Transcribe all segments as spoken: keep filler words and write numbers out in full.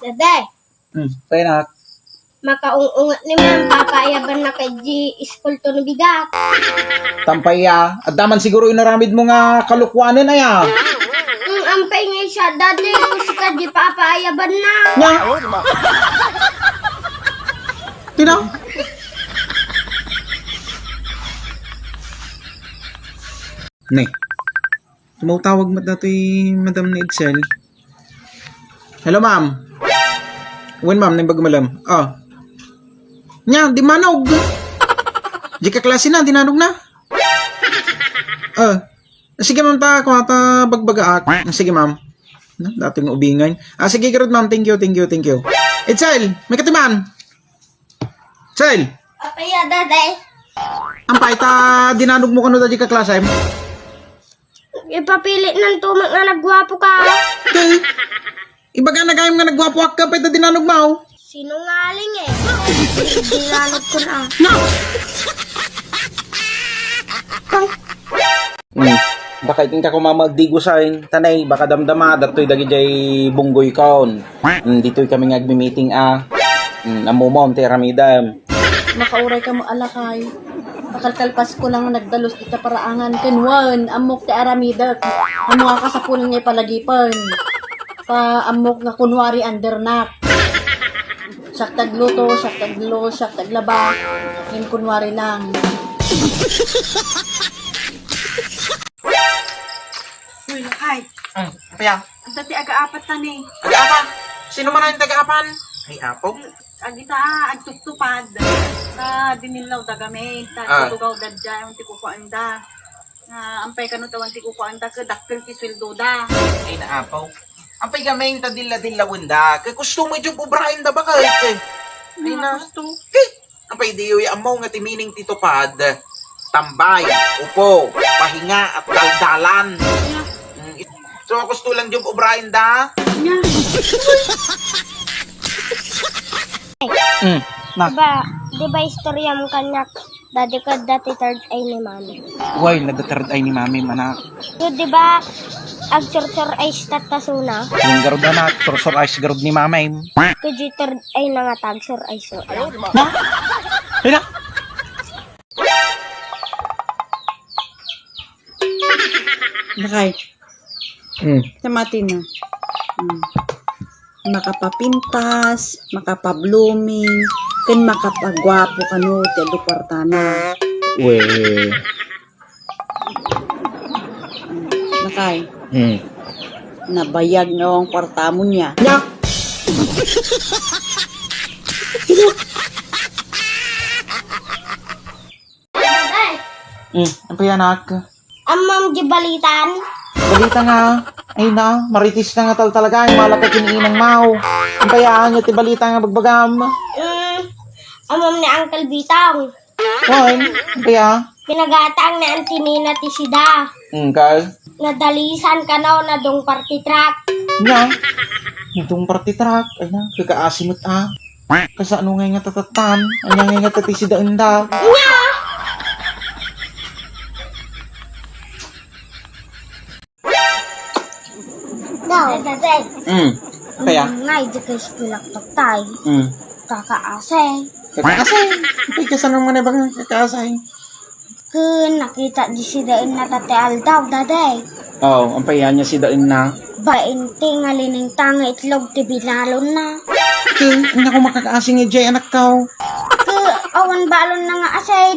Dede, Hmm, kaya na. Makaung-unget ni Ma'am, papaayabanna kadi iskulto no bigat. Tampay a, adda man siguro inaramidmo nga kalokoanen aya. Hmm, ampay nga siya, Dede, kusika di papaayabanna. Nya? Tina? Ne. Tumawtawag met datoy madam ni Edsel. Hello, ma'am. Wen, ma'am, naimbag malem. Oh. Nya, di manog. Di ka klase na, di nanog na. Oh. Sige, ma'am, ta, kuha ta bagbagaak. Sige, ma'am. Na, datoy nga ubingay. Ah, sige, garud, ma'am. Thank you, thank you, thank you. Edsel, may katiman. Sel! Apay a, Dede? Ampay ta dinanogmo kano dadi kaklasem? Ipapili nanto met nga nagguapo ka. Kay, ibaga na gayam nga nagguapoak ka, apay ta dinanogmo? Sinungaling eh. Dinanogko na. No! Kay, Hmm. Dakay kenka koma agdigosaen, tanay, baka damdama, datoy dagidiay bunggoykon. Hmm, ditoy kami nga agmi-meeting a. Hmm, ammom ti aramidem. Makauray kamo a lakay. Pakalkalpasko lang nagdalus dita paraangan. Ken wen, ammok ti aramidek. Ammo nga kasapulan nga ipalagipen. Ta ammok nga kunwari undernak. Siak ti agluto, siak ti agluto, siak ti aglaba. Ngem kunwari lang. Uy, lakay. Hmm, apay a? Adda ti agaapat ta ni. Agaapat? Sino man ang tagaapan? Ay, apo. Agita, agtuptupad. Sa dinillaw da gamin, ta Ah. tutugaw da dyan, ti kukuan da. Nga, ampay kano tawan ti kukuan da, ke dakkel ti sweldo da. Ay, naapaw. Ampay gamin, ta dilla-dillawenda. Ke gusto mo, job obraen da, baka, eh. Ay, na. Gusto. Ke, ampay diyo, ya, ammo nga ti meaning ti tupad. Tambay, upo, pahinga, at daldalan. Mm, it-, so, gusto lang job obraen da. Nya. Mm, na. Diba, diba istorya mo kanyak, dati ko dati third eye ni mami. Uy, nada third eye ni mami, manak. So, diba, agsursur eyes tatasuna? Yung garud, anak, sursur eyes garud ni mami. Kuji third eye na nga tagsur eyes, so. Na? Ina? Lakay. Hmm. Tamati na. Hmm. Makapapintas, makapablooming, ken makapaguapo kano ti adu kwartana. Well. Lakay. Hmm. Nabayag na ang kwarta mo niya. Nya! Ay! Hmm, ampay, anak? Ammom di balitan? Balita nga, ay na, marites na nga tal talaga, ay malaka kiniinang mao. Ampay, anya ti balita nga bagbagam? Hmm, ammom ni Uncle Bitong. Wen, ampay a? Pinagatang ni Auntie Nina ti sida. Hmm, kay? Nadalisan kano, nadung party truck. Nya? Nadung party truck? Ay na, kakaasi met a. Kasano ngay nga tatattan? Anya ngay nga tatisidaan da? Nya! Daw, Dede. Mm. Kaya? Mm, ngay, di kayo eskwelak taktay. Mm. Kakaasay. Kakaasay? Ay, kasano mo na ba nga kakaasay? Kun nakita di si Dain na tati aldaw, Dede. Oo, ang payaan niya si Dain na. Bainti nga liningtang nga itlog ti binalon na. Kun, anya ko makakaasing ijay anak ko. Kun, awan balon na nga asin.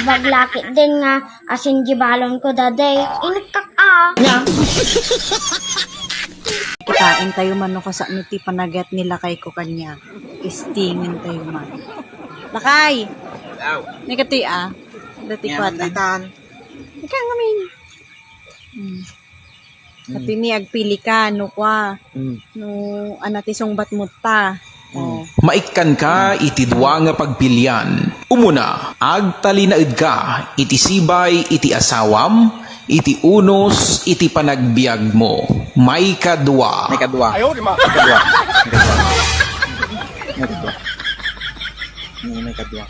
Baglakit din nga asin di balon ko, Dede. Inikak a. Nya. Kitain tayo man no kasano ti panagat ni lakay ko kanya. Istingan tayo man. Lakay! Aw. Ni kati, ah. Dati Nya, ko ata. Mandaitan. Ika ngamin. Hmm. Hmm. Dati ni agpili ka, no kwa. Hmm. No, ana ti sungbat mo ta. Oh. Maikkan ka iti dua nga pagpilian. Umuna, agtalinaed ka iti sibay iti asawam, iti unos iti panagbiagmo. Maikadua. Maikadua. Ayaw, di ma. Maikadua. Maikadua. Maikadua. Ano yung maikadua?